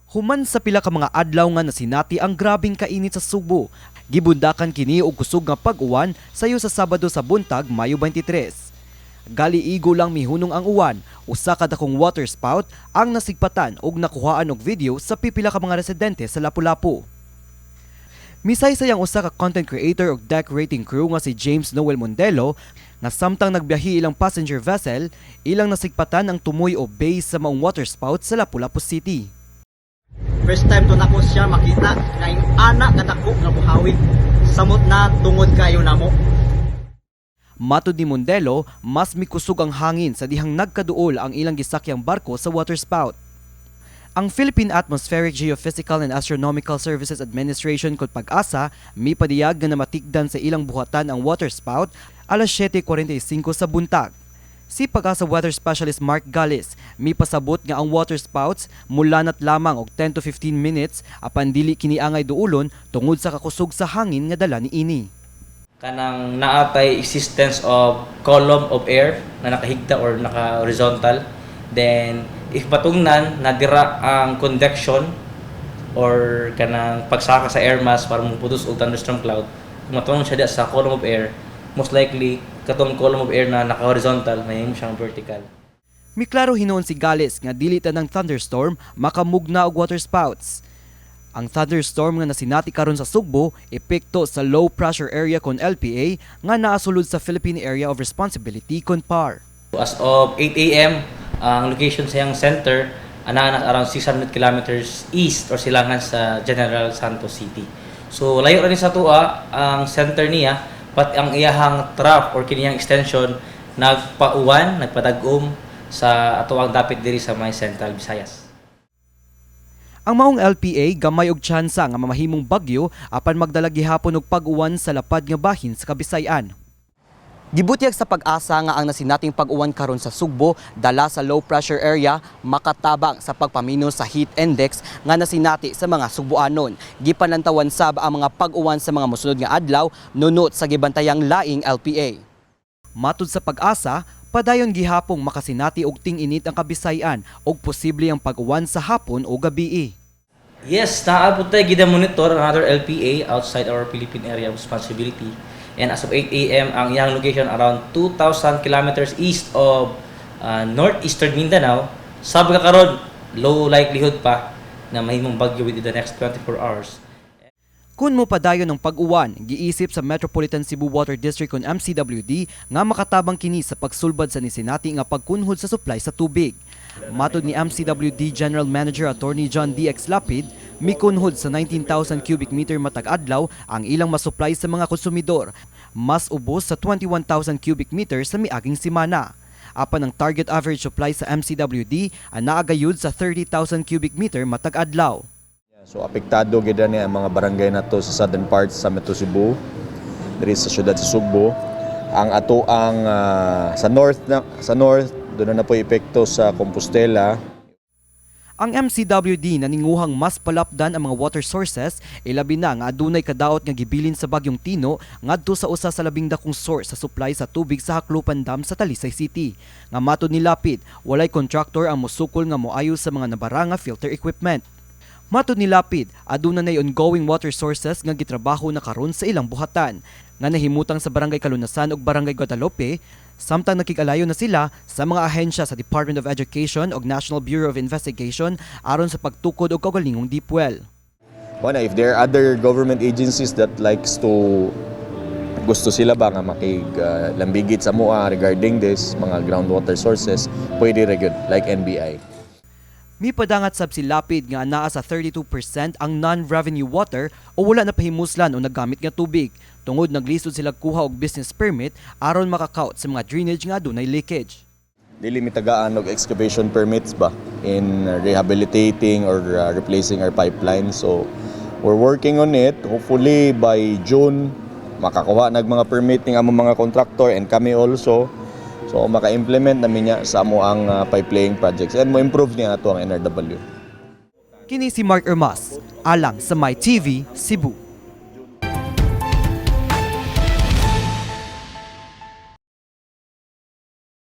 Human sa pila ka mga adlaw nga nasinati ang grabeng kainit sa Sugbo, gibundakan kini og kusog nga pag-uwan sayo sa Sabado sa buntag, Mayo 23. Galiigo lang mihunong ang uwan, usa ka dakong water spout ang nasigpatan og nakuhaan og video sa pipila ka mga residente sa Lapu-Lapu. Misaysay ang usa ka content creator og decorating crew nga si James Noel Mondelo nga samtang nagbiyahe ilang passenger vessel, ilang nasigpatan ang tumoy o base sa maong water spout sa Lapu-Lapu City. First time to nako siya makita nga yung ana kadako nga buhawi. Samot na tungod kayo namo. Matod ni Mondelo, mas mikusog ang hangin sa dihang nagkaduol ang ilang gisakyang barko sa waterspout. Ang Philippine Atmospheric, Geophysical and Astronomical Services Administration kon PAGASA mipadiyag nga namatikdan sa ilang buhatan ang waterspout alas 7:45 sa buntag. Si PAGASA Weather Specialist Mark Galis mipasabot nga ang waterspouts mulanat lamang og 10 to 15 minutes, apan dili kini angay duulon tungod sa kakusog sa hangin nga dala niini. Kanang naatay existence of column of air na nakahigda or naka-horizontal. Then, if matungnan na dira ang convection or kanang pagsaka sa air mass para mo produce og thunderstorm cloud, kung matungnan siya diya sa column of air, most likely katong column of air na naka-horizontal mahimo siyang vertical. Miklaro hinuon si Galis nga dili tanang thunderstorm makamugna og waterspouts. Ang thunderstorm nga nasinati karon sa Sugbo, epekto sa low pressure area kon LPA nga naasulod sa Philippine Area of Responsibility kon PAR. As of 8 a.m., ang location sa iyang center ana na around 600 kilometers east or silangan sa General Santos City. So layo ra ni sa atoa ang center niya, but ang iyahang trough or kiniyang extension nagpauwan, nagpadagom sa atoang dapit diri sa may Central Visayas. Ang maong LPA gamay og tsansa nga mamahimong bagyo, apan magdala gihapon og pag-uwan sa lapad nga bahin sa Kabisayan. Gibutyag sa PAGASA nga ang nasinating pag-uwan karon sa Sugbo dala sa low pressure area makatabang sa pagpamino sa heat index nga nasinati sa mga Sugboanon. Gipanlantawan sab ang mga pag-uwan sa mga mosunod nga adlaw nunot sa gibantayang laing LPA. Matud sa PAGASA, padayon gihapong makasinati og ting-init ang Kabisayan ug posible ang pag-uwan sa hapon o gabii. Yes, naa pod tay gida monitor another LPA outside our Philippine Area of Responsibility. And as of 8 a.m., ang iyang location around 2,000 kilometers east of northeastern Mindanao. Sabi ka karon, low likelihood pa na mahimong bagyo within the next 24 hours. Kung mopadayon ang pag-uwan, giisip sa Metropolitan Cebu Water District kon MCWD nga makatabang kini sa pagsulbad sa nisinati nga pagkunhod sa supply sa tubig. Matod ni MCWD General Manager Attorney John DX Lapid, mikunhod sa 19,000 cubic meter matag adlaw ang ilang masupply sa mga konsumidor, mas ubos sa 21,000 cubic meter sa miaging semana. Apan ang target average supply sa MCWD ang naagayud sa 30,000 cubic meter matag adlaw. So apektado gid ni ang mga barangay nato sa southern parts sa Metro Cebu, diri sa syudad sa Sugbo. Ang ato ang sa north na, sa north doon na po epekto sa Compostela. Ang MCWD naninguhang mas palapdan ang mga water sources, ilabi na nga adunay kadaot nga gibilin sa bagyong Tino ngadto sa usa sa labing dakong source sa supply sa tubig sa Jaclupan Dam sa Talisay City. Nga matod ni Lapid, walay contractor ang mosukol nga moayo sa mga nabara nga filter equipment. Matod ni Lapid, aduna nay ongoing water sources nga gitrabaho na karon sa ilang buhatan nga nahimutang sa Barangay Kalunasan ug Barangay Guadalupe, samtang nakig-alayo na sila sa mga ahensya sa Department of Education ug National Bureau of Investigation aron sa pagtukod og kaugalingong deep well. Wala, if there are other government agencies that likes to, gusto sila ba nga makig lambigit sa amoa regarding this mga groundwater sources, pwede ra gyud, like NBI. Mipadangat sab si Lapid nga anaa sa 32% ang non-revenue water o wala na pahimuslan o nagamit nga tubig tungod naglisod sila kuha og business permit aron makakaut sa mga drainage nga adunay leakage. Dili mi tagaan og excavation permits ba in rehabilitating or replacing our pipeline. So we're working on it. Hopefully by June makakuha nag mga permit ning among mga contractor and kami also. So maka-implement namin niya sa amo ang pipe laying projects and mo improve niya ato ang NRW. Kini si Mark Ermas, alang sa My TV, Cebu.